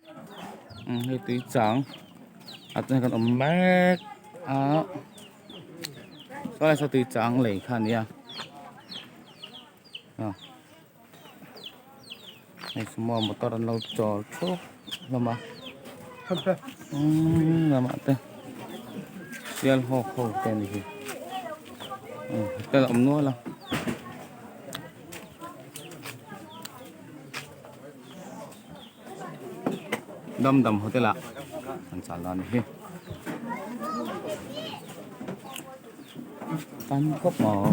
Hei tui chang ah chuan kan awm mek a saw lai saw tui chang lei kha a ni a hei sumo motor an lo chawl thup hlawm a umm lamah te sialhawk ho te a ni hi hotel a awm nual a. Dam dam hotel ah an chal dan hi tam khawp mai.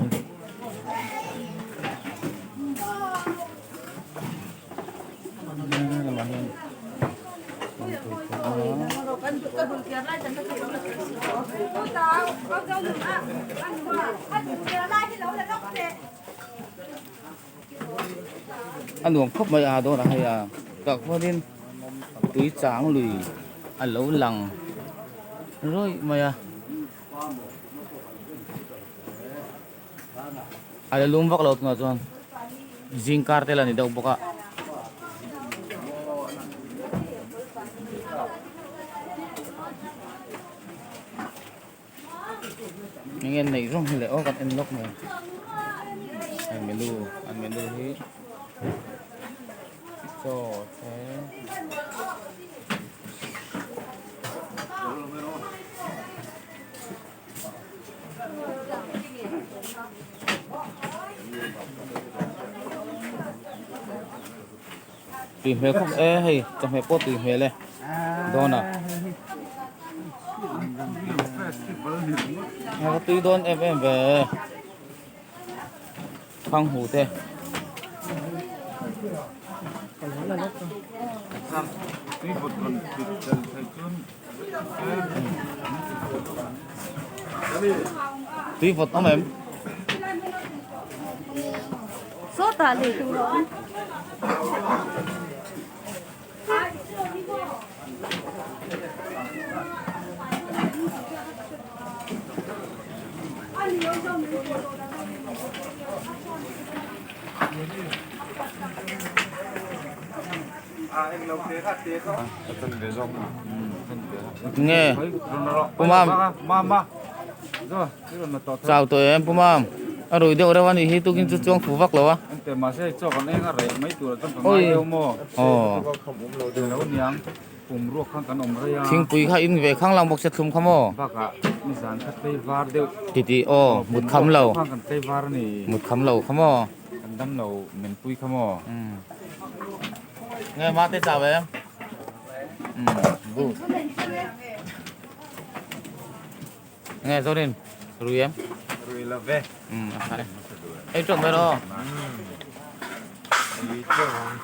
A nuam khawp mai a dawrah hei a tah khuanin tui chang lui a lo lang rawih mai a a la lum vak lo tunah chuan zing kar te la ni deuh bawk a. Enge an neih rawng hi le aw kan en lawk mai an menu an menu hi chaw te tui hmel khawp e hei chawhmeh pawh tui hmel e dawn a a tui dawn em em ve thang hu te. Tui vawt awm em? Sawtah lei tur a awm. Nge Pu Mam chau tawh em Pu Mam a rui deuh reuh a nih hi tukin chu chuang fu vak lo a oi aw thingpui kha in ve khang lang bawk se thlum kha maw titi aw mut kham lo mut kham lo kha maw. Kan dam lo men pui kha maw? Nge mate chau em? Good. Nge Zorin, rui em? Rui lo ve. Ei tawh mai rawh. Ei tawh ang.